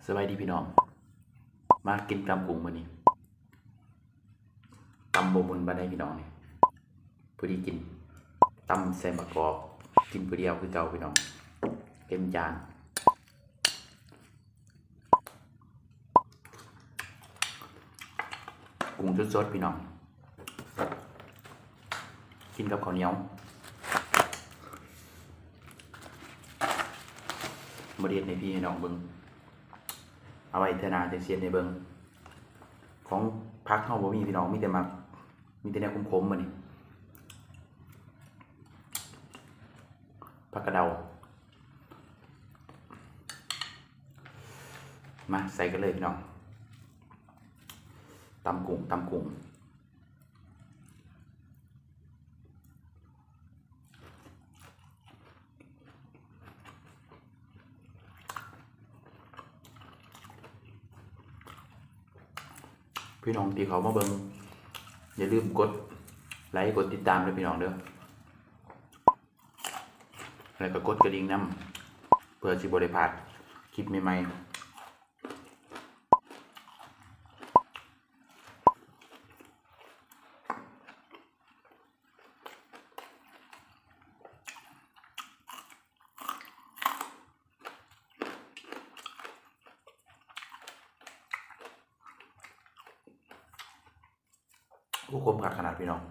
ສະບາຍດີພີ່ນ້ອງ ມາກິນຕຳກຸ້ງມື້ນີ້ ຕຳບໍ່ມ່ວນປານໃດພີ່ນ້ອງນີ້ ພໍດີກິນ ຕຳໃສ່ໝາກກອກ ກິນຜູ້ດຽວຄືເກົ່າພີ່ນ້ອງ ເຕັມຈານ ກຸ້ງສົດໆ ພີ່ນ້ອງ ກິນກັບເຂົ້າໜຽວ ບໍ່ໄດ້ເຮັດໃຫ້ພີ່ໃຫ້ນ້ອງເບິ່ງ ເອົາໄວ້ເທື່ອໜ້າຈັ່ງຊິເຮັດໃຫ້ເບິ່ງ ຂອງ ຜັກເຮົາບໍ່ມີພີ່ນ້ອງ ມີແຕ່ໝາກ ມີແຕ່ແນວຂົມໆ ມື້ນີ້ ຜັກກະເດົາ ມາໃສ່ກັນເລີຍພີ່ນ້ອງ ຕຳກຸ້ງ ຕຳກຸ້ງ ພີ່ນ້ອງທີ່ເຂົ້າມາເບິ່ງ ຢ່າລືມກົດໄລ ກົດຕິດຕາມເດີພີ່ນ້ອງເດີ ແລ້ວກໍກົດກະດິ່ງນຳ ເພື່ອຊິບໍ່ໄດ້ພາດຄລິບໃໝ່ໆ. ໂອ້ ຂົມຄັກຂະໜາດພີ່ນ້ອງ.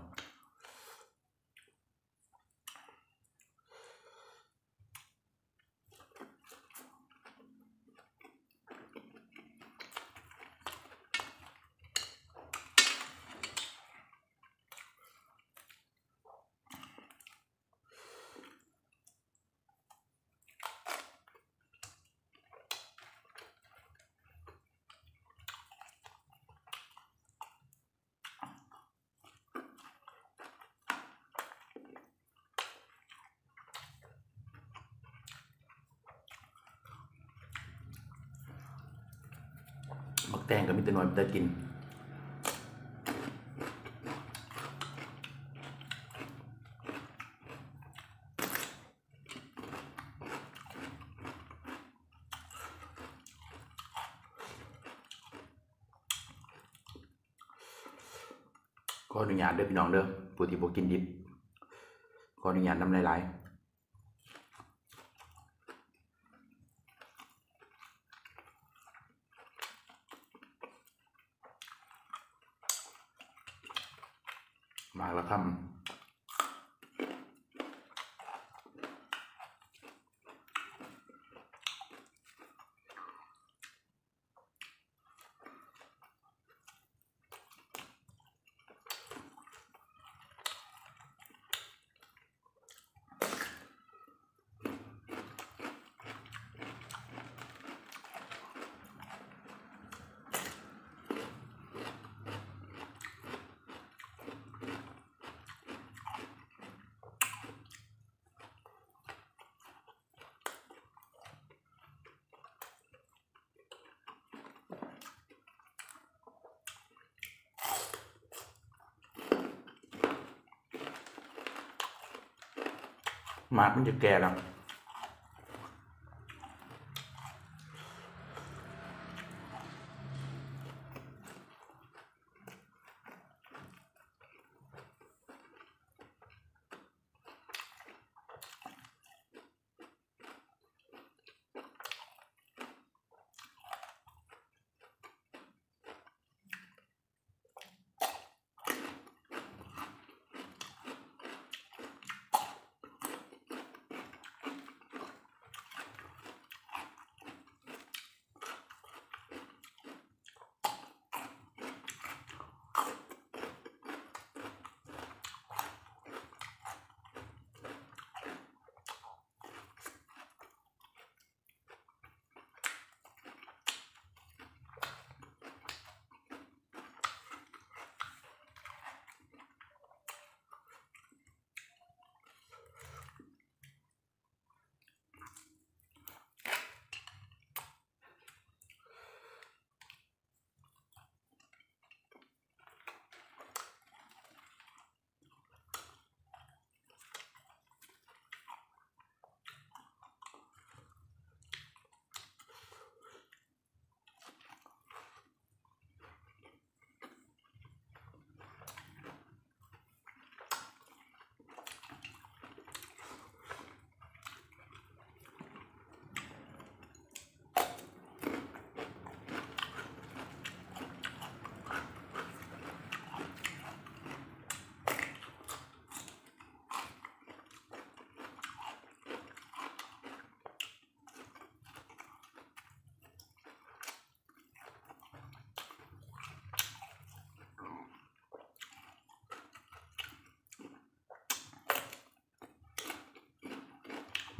ໝາກແຕງກໍມີແຕ່ໜ່ວຍ ເປັນຕາກິນ. ຂໍອະນຸຍາດເດີພີ່ນ້ອງເດີ ຜູ້ທີ່ບໍ່ກິນດິບ ຂໍອະນຸຍາດນຳຫຼາຍໆ. ໝາກລະຄຳ. ໝາກມັນຈະແກ່ແລ້ວ. ມ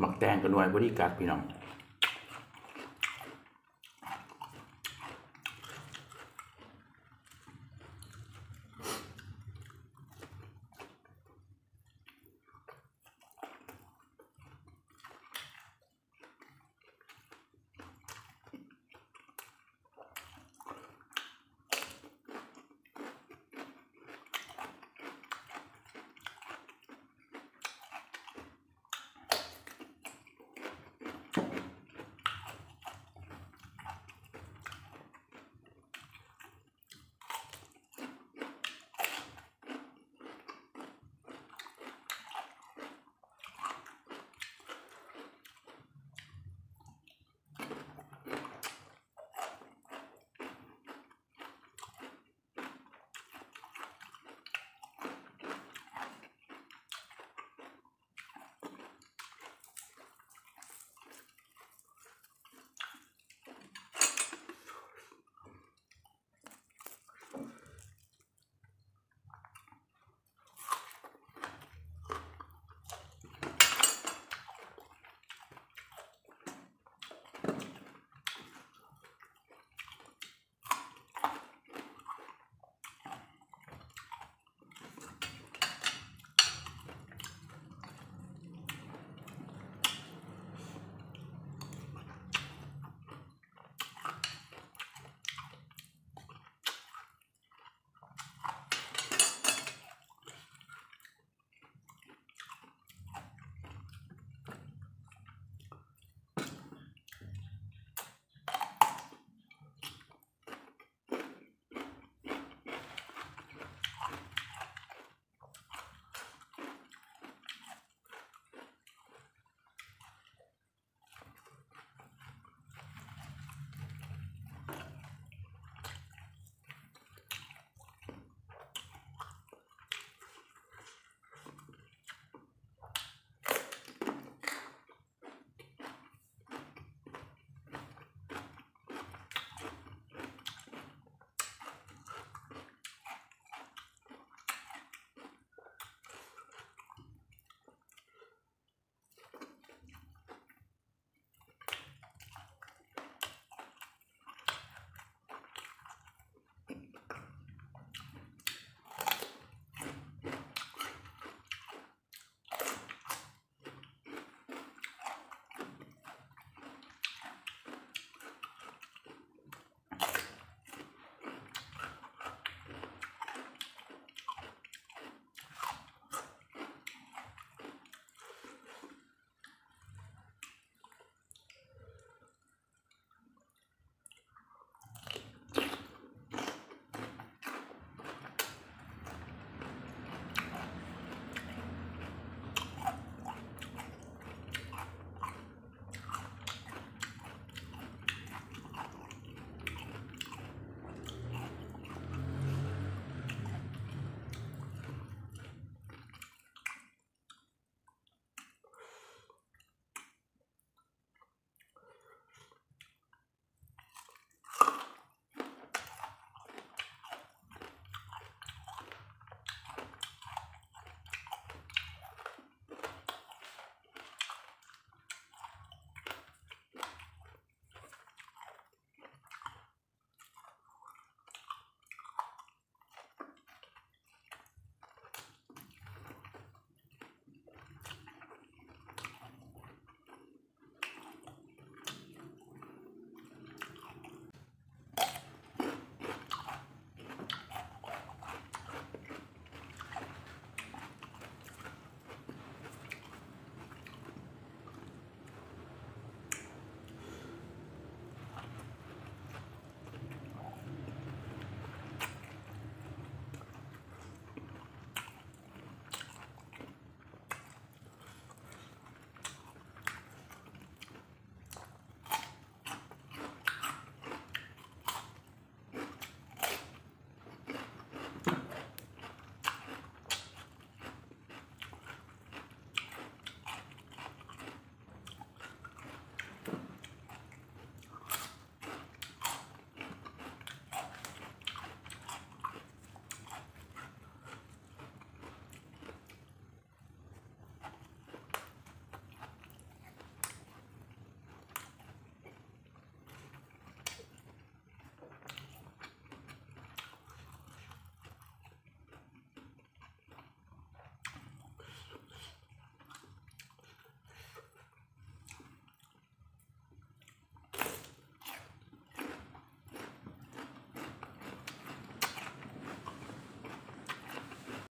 ໝາກແຕງກໍໜ່ວຍພໍດີກັດ ພີ່ນ້ອງ.